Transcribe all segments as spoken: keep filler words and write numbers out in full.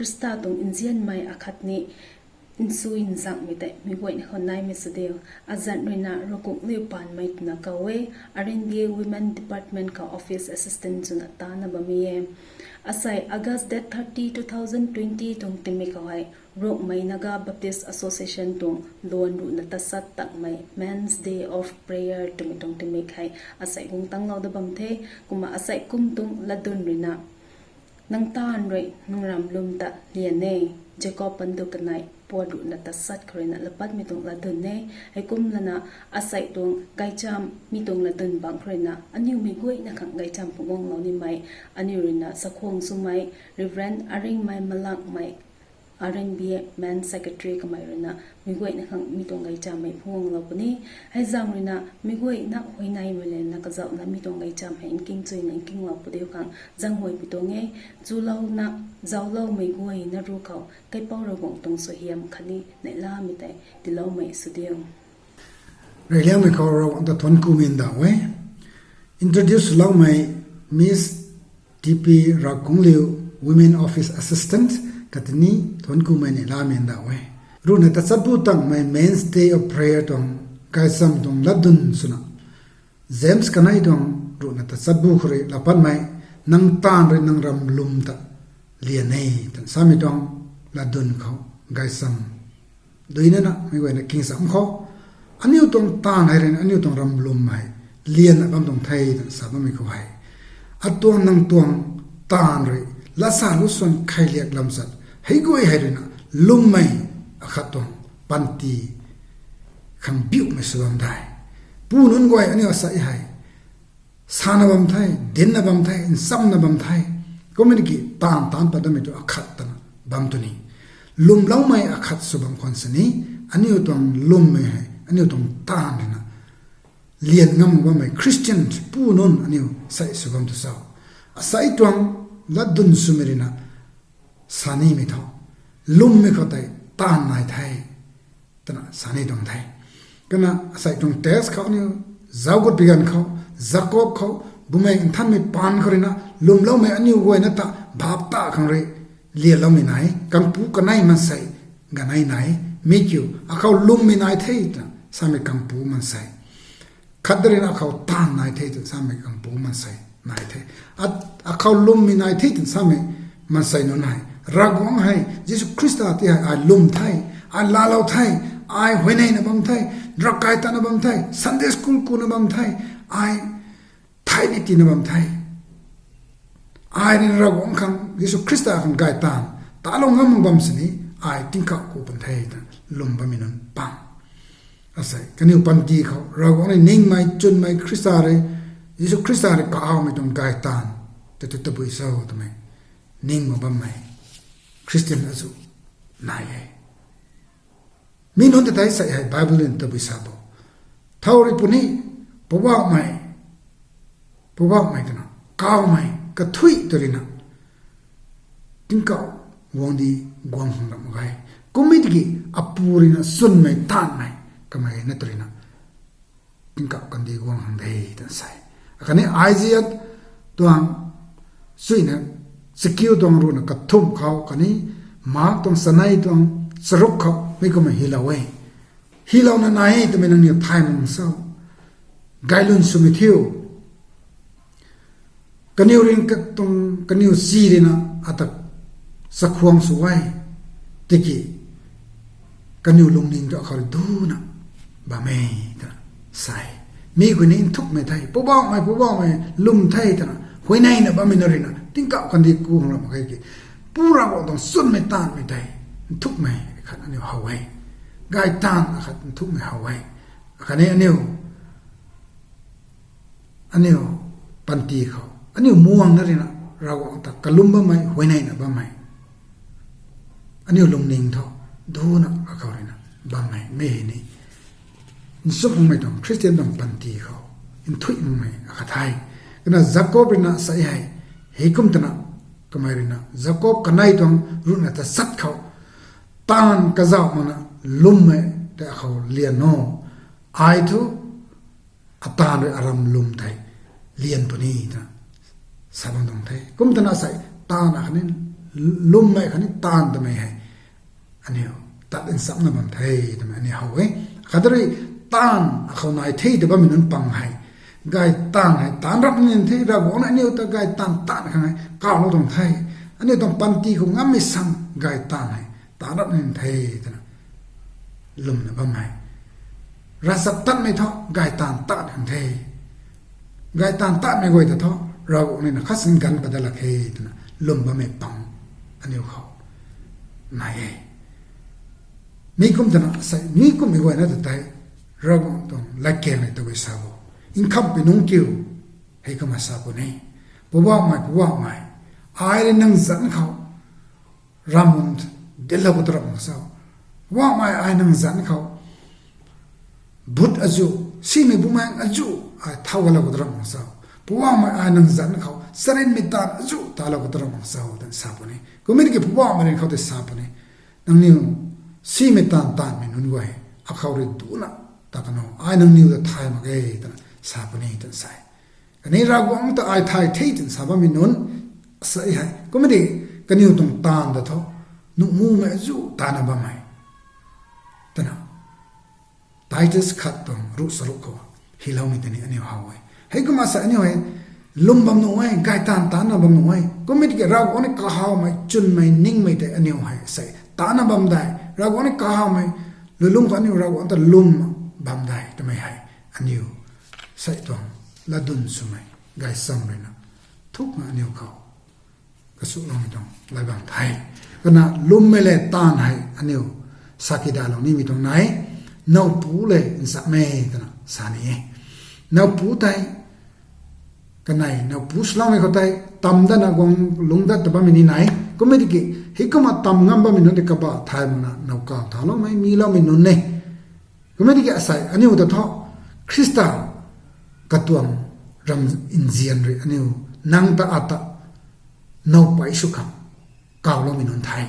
Khrista tuang nzianmei akhatni nsui nzangmei tei meic guayna khou naimei sw diu. Azanc ruina Ravguangc liu paanmei twna kaw e, R N B A Women Department khou office assistant swna tana bammei e. Asei August date thirty, two thousand twenty tuang tingmik khou hei Rongmei Naga Baptist Association tuang luan ruhna tasat takmei Men's Day of Prayer twmei tuang tingmik hei asei guang tanglou da bam the. Kumna asei kum tuang latdyn ruina, Nang taanv rui nang ram lwm ta lian e, Jakob pandu kanei puat ruhna tasat khou ruina lapatmei tuang latdyn e. Heikum lana asei tuang gaychamv mi tuang latdyn bangc khou ruina aniu meic guayna khang gaychamv phungc guanglou nimei, aniu ruina sakhwang swmei Reverend Aringmei Malakmei, R N B A Men's Secretary kamei ruina meic guayna khang mi tuang gaychamvmei phungc guanglou puni. Hei zaeng ruina meic guayna huayneymei lana kazauhna mi tuang gaychamv hei nkingchuina nkinglou pu diu khang zaenghuay pi tuang e. Chulouna zaucloumei guayna ruc khou Kaipouc Ravguangc tuang suaihiam khatni neihlamei tei tiiloumei sw diu. Reyliangmei khou Ravguangc ta thuanc kumei ndauh e. Introduce loumei Miss T P Ravkungliu, Women Office Assistant, katini thuanc kumei neihlamei ndauh e. Ruhna tasat bu takmei Men's Day of Prayer tuang gaychamv tuang latdyn swna James kanei tuang ruhna tasat bu khou rui lapatmei, Nang taanv rui nang ram lwm ta lian e, twna samei tuang latdyn khou gaychamv duinana meic guayna kingcham khou, aniu tuang taanv hei ruina aniu tuang ram lwm hei lianna bam tuang the twna sa bammei khou hei, atuang nang tuang taanv rui latsa lusuan khailiak lam chat hei guay hei ruina lwmmei akhat tuang panty khang biumei sw bam de. Pu nunc guay aniu asei hei sana bam the, dincna bam the, nchamna bam the. Kumna ki taanv taanc pat damei tu akhat tana bam tu ni. Lwmloumei akhat sw bam khwan sini, aniu tuang lwmmei hei aniu tuang taanv ruina lian ngam bammei Christian pu nunc aniu sei sw bam tu cho? Asei tuang latdyn swmei ruina sa nimei thu, lwmmei khou tei taanv nai the, twna sa ni tuang the. Kumna asei tuang text khou aniu zauc gut pi ganv khou, Jakob khou, Bumaengh Nthanmei paan khou ruina lwmloumei aniu guayna ta bap ta khang rui lianloumei nai, kangpu kanei maansei ganei nai, mi kiu akhou lwmmei nai the twna samei kangpu maansei. Khat da ruina akhou taanv nai the twna samei kangpu maansei nai the. Akhou lwmmei nai the twna samei maansei nunc hei, Ravguangc hei, Jisu Khrista ti hei ai lwm the, ai laalou the, ai huayneina bam the, ravkai tana bam the, Sunday school kuna bam the, ai thei ni tina bam the. Ai rui Ravguangc khang, Jisu Khrista khang gay taanv talou ngam mak bam sini, ai tingkauh ku pan the twna lwm bammei nunc pang. Asei kaniw panty khou Ravguangc rui ningmei chwnmei Khrista rui, Jisu Khrista rui kahaumei tuang gay taanv tei tu tabui cho twmei ning mak bammei Christian azu nai e. Mi nunc ta tei sei hei Bible in tabui sa bo. Thow rui puni, Poubauhmei, Poubauhmei twna kawmei kathuic tw ruina tingkauh guangcdic guang khang ram mak ge. Kummei tiki apu ruina chwnmei taanvmei kamei na tw ruina tingkauh kandih guang khang de twna sa e. Akhatni Isaiah tuang chuina chakiu tuang ruhna kathumh khou khatni Mark tuang chanei tuang charuk khou mi kumna hylou e. Hylouna nai e twmei nangniw thay mak cho? Gaylwn swmei thiu. Kaniw ring katuang kaniw si ruina ata chakhwang sw e, tiki kaniw lungning tu akhou rui duna bam e twna sa e. Mi khou ni nthukmei the, Poubauhmei, Poubauhmei, lwm the twna huayneina bammei na ruina tingkauh kandih ku khang ram mak ge ki, Pu Ravguangc tuang chwnmei taanvmei tei nthukmei khat aniu how e. Gay taanv akhat nthukmei how e. Akhatni aniu aniu panty khou aniu muangna ruina Ravguangc ta kalum bammei, huayneina bammei, aniu lungning thu duna akhou ruina bammei mi hei ni nchumhmei tuang Christian tuang panty khou nthuih makmei akhat the. Kumna Jakob ruina sa e hei, heikum twna kamei ruina Jakob kanei tuang ruhna tachat khou, taanv kazauh makna lwmmei tei akhou lian o, ai thu ataanv rui aram lwm tei lian puni twna sa bam tuang the. Kum twna sei taanv akhatni lwmmei khatni taanv twmei hei aniu tat nchamna bam the twmei aniu how e. Khatni taanv akhou nai the tw bammei nunc pang hei, gay taanv hei taanc rap nin the, Ravguangc na aniu ta gay taanv taanv khang hei kawlou tuang the, aniu tuang panty khou ngammei sang gay taanv hei taanc rap nin the twna lwmna bam hei, ravchaptatmei thu gay taanv taanv khang the, gay taanv taanvmei guay ta thu Ravguangc na khatsin ganv pat dat lak khe twna lwm bammei pang aniu khou nai e. Mi kum twna sei, mi kummei guayna ta tei Ravguangc tuang latkaeng nei ta gay sa bo, nkhamhpui nunc kiu hei kumna sa puni: Poubauhmei, Poubauhmei, ai rui nang zanc khou ramv dinclou khou ta ramh mak sa? Poubauhmei, ai nang zanc khou but azuh, simei bumaengc azuh ai thau galou khou ta ramh mak sa? Poubauhmei, ai nang zanc khou charynmei taanv azuh talou khou ta ramh mak sa? Twna sa puni. Kummei tiki Poubauhmei rui khou tei sa puni: Nangniw simei taanv taanvmei nunc guay akhou rui duna ta kan o, ai nangniw ta thay mak ge, twna sa puni twna sa e. Khatni Ravguangc ta ai thay the twna sa bammei nunc sei hei kummei tiki kaniw tuang taanv ta thu nuh mumei azuh taanvna bam e twna Titus khat tuang ruh charuk khou hyloumei tei ni aniu how e. Hei kumna sa aniu hei lwm bam nuh e, gay taanv taanvna bam nuh e. Kummei tiki Ravguangc ni kahawmei, chwnmei, ningmei tei aniu hei sei taanvna bam dai. Ravguangc ni kahawmei, lulungc khou aniu Ravguangc ta lwm bam dai twmei hei aniu sei tuang latdyn swmei gaychamv ruina thukna aniu khou kasuloumei tuang lat bam the. Kumna lwmmei le taanv hei aniu sa kidalou nimei tuang nai, nowpu le nchamei twna sa ni e. Nowpu tei, kanei nowpu swloumei khou tei tam datna guang lungc dat ta bammei ni nai. Kummei tiki hei kumna tam ngam bammei nunc tei kabah thay makna nowkaw thauloumei, miloumei nunc e. Kummei tiki asei aniu ta thu Khrista katuang ram nzian rui aniu nang ta ata nowpei sw khang kawloumei nunc the.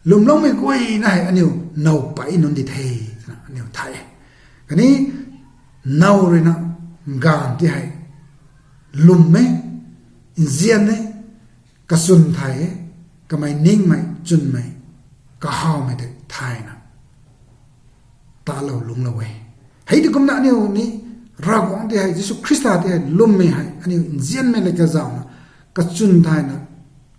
Lwmloumei guayna hei aniu nowpei nunc di the twna aniu thay e. Khatni now ruina gaanv ti hei lwm e, nzian e, kachwn thay e, kamei ningmei, chwnmei, kahawmei tei thayna talou lungclou e. Hei tei kumna aniu ni Ravguangc ti hei, Jisu Khrista ti hei lwmmei hei aniu nzianmei le kazauhna, kachwn thayna,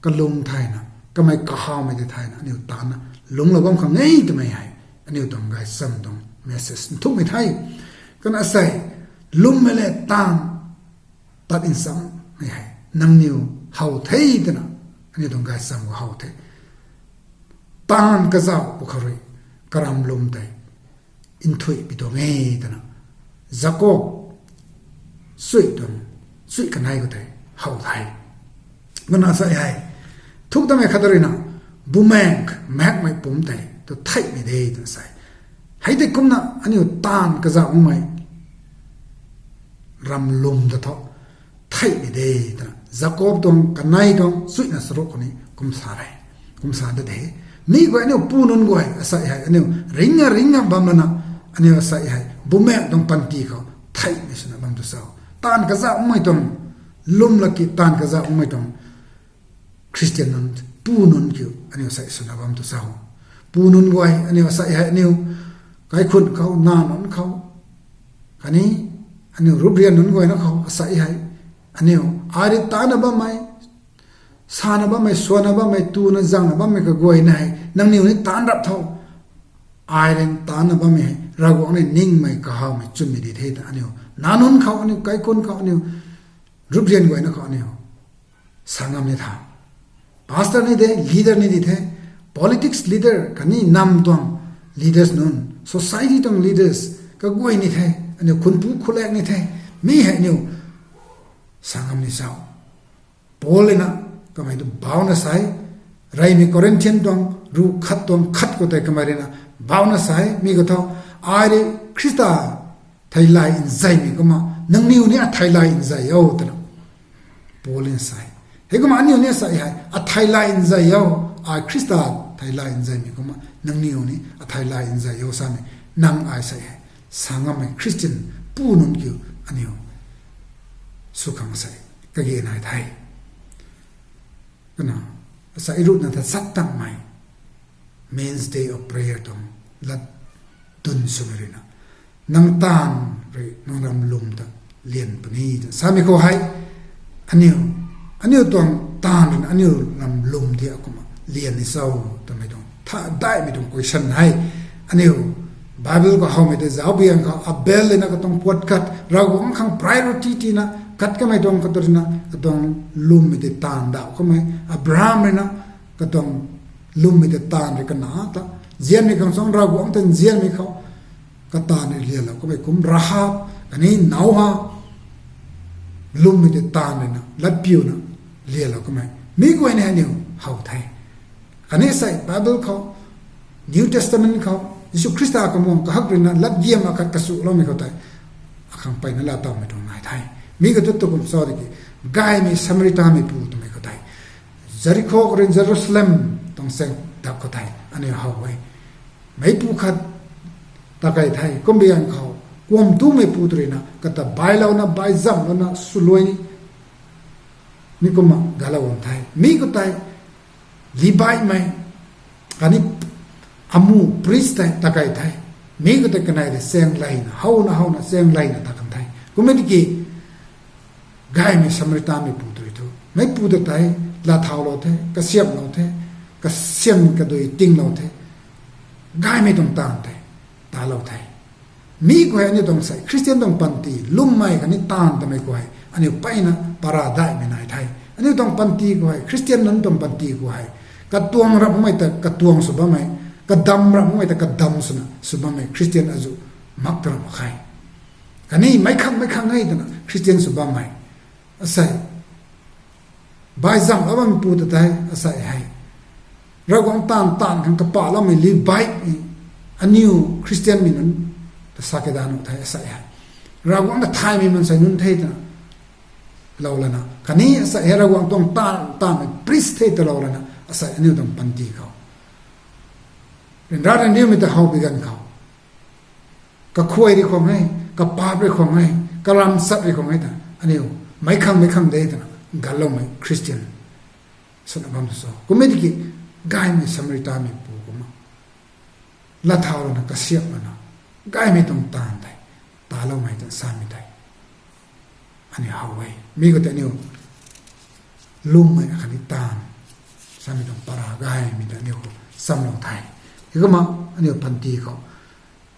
kalung thayna, kamei kahawmei tei thayna aniu taanvna lungclou bam khang e twmei hei aniu tuang gaychamv tuang message nthukmei the. Kumna asei lwmmei le taanv tat nchamei hei nangniw how the twna aniu tuang gaychamv khou how the. Taanv kazauh pwkhou rui karam lwm tei nthuih pi tuang e twna Jakob chuih tuang, chuih kanei khou tei how the. Kumna sa hei thuk tamei khat ruina bumaengc maekmei pumc tei tu theihmei de twna sa e. Hei tei kumna aniu taanv kazauh makmei ram lwm ta thu theihmei de twna Jakob tuang kanei tuang chuihna charuk khou ni kum sa re, kum sa da de. Mi guay aniu pu nunc guay asei hei aniu ringna ringna bam lana aniu asei hei bumaengc tuang panty khou theihmei swna bam tu sa, taanv kazauh makmei tuang, lwm laki taanv kazauh makmei tuang Khristian nunc, pu nunc kiu aniu asei swna bam tu sa. Pu nunc guay aniu asei hei aniu kaikhunc khou, nac nunc khou, khatni aniu ruprian nunc guayna khou asei hei aniu ai rui taanvna bammei, sana bammei, swanna bammei, tuna zangna bammei kaguayna hei nangniw ni taanv rap tho. Ai rui taanvna bammei hei Ravguangc rui ningmei, kahawmei, chwnmei di the ta aniu nac nunc khou, aniu kaikhunc khou, aniu ruprian guayna khou aniu sa ngam ni tha. Pastor ni de, leader ni di the, politics leader khatni nam tuang leaders nunc, society tuang leaders kaguay ni the, aniu khunpu khulak ni the, mi hei aniu sa ngam ni sa. Paul rui na kamei tu bauna sa e, reymei Corinthian tuang ruh khat tuang khat khou tei kamei rui na bauna sa e, mi khou thu, ai rui Khrista theilay nzaymei kumna nangniw ni atheilay nzay o twna Paul rui na sa e. Hei kumna aniu ni sa hei atheilay nzay o, ai Khrista theilay nzaymei kumna nangniw ni atheilay nzay o samei, nang ai sa hei sa ngammei Khristian pu nunc kiu aniu sw khang sa e, kage nai the. Kana, asei ruhna ta sat tangmei, Men's Day of Prayer tuang lat dun swmei ruina, nang taanv rui nang ram lwm ta lian puni ta samei khou hei, aniu, aniu tuang taanv ruina aniu ram lwm di akumna lian ni cho twmei tuang tha daihmei tuang question hei, aniu Bible khou howmei tei zauc biang khou Abel ruina katuang puat khat Ravguangc khang priority tina kat kamei tuang khat ruina katuang lwmmei tei taanv dauh kamei, Abraham ruina katuang lwmmei tei taanv rui kana ta nzianmei khang suang Ravguangc ta nzianmei khou kataanv rui lianlou kamei kum, Rahab khatni Noa lwmmei tei taanv ruina latpiuna lianlou kamei mi guay ni aniu how the. Khatni sei Bible khou, New Testament khou Jisu Khrista kamung kahak ruina latgiam akhat kasuloumei khou tei akhang mpeyna laatowmei tuang nai the. Mi khou tu tu kum cho tiki, gaymei Samaritameipu twmei khou tei, Jerikho khou rui Jerusalem tuang chaeng dak khou tei aniu how e. Meipu khat ta kei the, kumbian khou kuam tumeipu tw ruina kata bailouna baizamhlouna swluai ni, mi kumna galou bam the. Mi khou tei Levimei khatni amu priest tei ta kei the. Mi khou tei kanei tei chaeng leina howna howna chaeng leina ta kan the. Kummei tiki gaymei Samaritameipu tw rui thu meipu ta tei lathawlou the, kasiamhlou the, kasiam kadui tinglou the, gaymei tuang taanv tei talou the. Mi khou hei aniu tuang sei Khristian tuang panty lwmmei khatni taanv tamei khou hei aniu mpeyna para daihmei nai the. Aniu tuang panty khou hei, Khristian nunc tuang panty khou hei, katuang ramhmei ta katuang sw bammei, kadam ramhmei ta kadam swna sw bammei Khristian azuh mak ta ram mak khe. Khatni meic khang meic khang e twna Khristian sw bammei, asei baizamhlou bammeipu ta tei asei hei Ravguangc taanv taanv khang kapahloumei Levimei, aniu Khristianmei nunc ta sa keda nuh the asei hei. Ravguangc ta thaymei maansei nunc the twna lou lana, khatni asei hei Ravguangc tuang taanv taanvmei priest the ta lou lana asei aniu tuang panty khou ryanra ryanriumei ta how bi ganv khou kakhuay rui khwang e, kapaap rui khwang e, karamchat rui khwang e ta aniu meic khang meic khang de twna ganloumei Khristian swna bam tu cho. Kummei tiki gaymei Samaritameipu kumna lathau lana kasiamh lana gaymei tuang taanv tei taloumei ta samei tei aniu how e. Mi khou tei aniu lwmmei khatni taanv samei tuang para gaymei ta aniu khou chamlou the. Heikumna aniu panty khou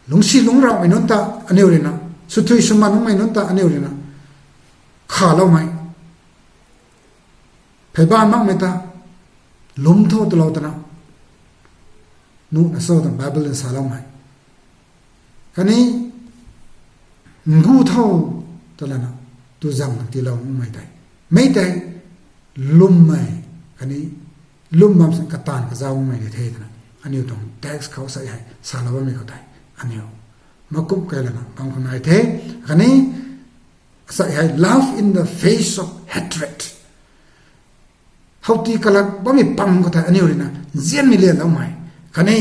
lungcsi lungc raumei nunc ta aniu ruina, swthui swman nunmei nunc ta aniu ruina khaloumei, pheyban makmei ta lwm tho twlou twna nuhna cho twna Bible rui saloumei, khatni ngu tho twlana tuzang tiilou makmei tei, mei tei lwmmei khatni lwm bam sin kataanv kazauc makmei di the twna aniu tuang text khou sei hei salou bammei khou tei aniu makumh kei lana bam khou nai the. Khatni sei hei love in the face of hatred, howti kalat bammei pang khou tei aniu ruina nzianmei lianloumei, khatni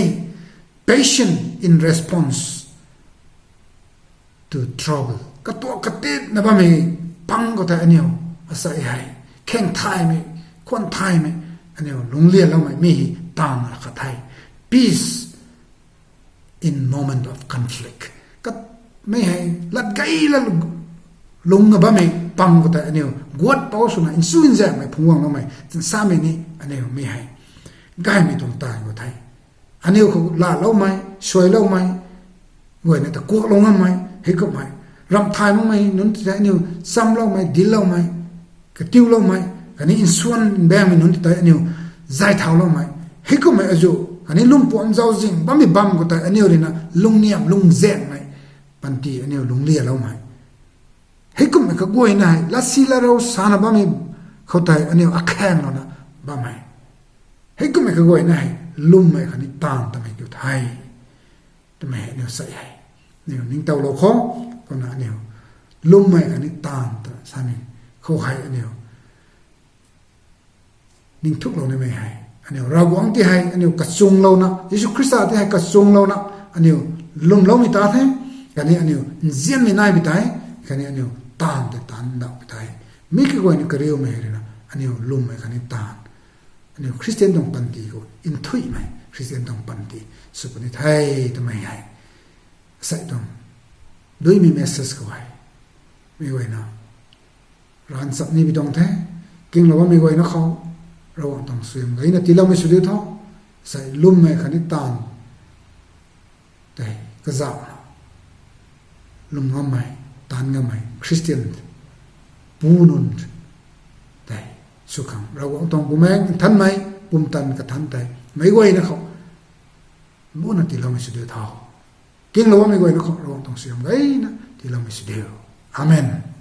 patient in response to trouble, katuak katitna bammei pang khou tei aniu asei hei kheng thaymei, khwan thaymei, aniu lungc lianloumei mi hei taanv ra khat the. Peace in moment of conflict, khatmei hei lat gay la lungna bammei pang khou tei aniu guat pou swna nsu nzaengmei phungc guangloumei twsamei ni aniu mi hei gaymei tuang taanv khou the. Aniu khou laaloumei, suailoumei, guayna ta kuaklou ngammei, heikumhmei ramh thay makmei nunc tei aniu chamloumei, dincloumei, katiuloumei, khatni nsuan nbaengmei nunc tei aniu zay thauloumei, heikumhmei azuh khatni lwmpuam zauczing bammei bam khou tei aniu ruina lungniam lungzaengmei panty aniu lungc lianloumei, heikumhmei kaguayna hei latsi latrou sana bammei khou tei aniu akhaenglouna bammei, heikumhmei kaguayna hei lwmmei khatni taanv tamei kiu the twmei aniu sei hei aniu ningtowlou khou, kumna aniu lwmmei khatni taanv ta samei khou hei aniu ningthuklounamei hei aniu Ravguangc ti hei aniu kachunglouna, Jisu Khrista ti hei kachunglouna aniu lwmloumei ta the, khatni aniu nzianmei naimei tei, khatni aniu taanv tei taanv ndauhmei tei, mi kaguayna kariumei hei ruina aniu lwmmei khatni taanv aniu Christian tuang panty khou nthuihmei Christian tuang panty sw puni the twmei hei, asei tuang duimei message khou hei mi guayna raanchap ni bi tuang the. Kinglou bammei guayna khou Ravguangc tuang suaihiam gayna tiiloumei sw diu tho. Asei lwmmei khatni taanv tei kazauhna lwm ngammei, taanv ngammei Christian pu nunc tei sw khang Ravguangc tuang Bumaengh Nthanmei pumtan kathanc tei meic guayna khou mbuna tiiloumei sw diu tho. Kinglou bammei guayna khou Ravguangc tuang suaihiam gayna tiiloumei sw diu. Amen.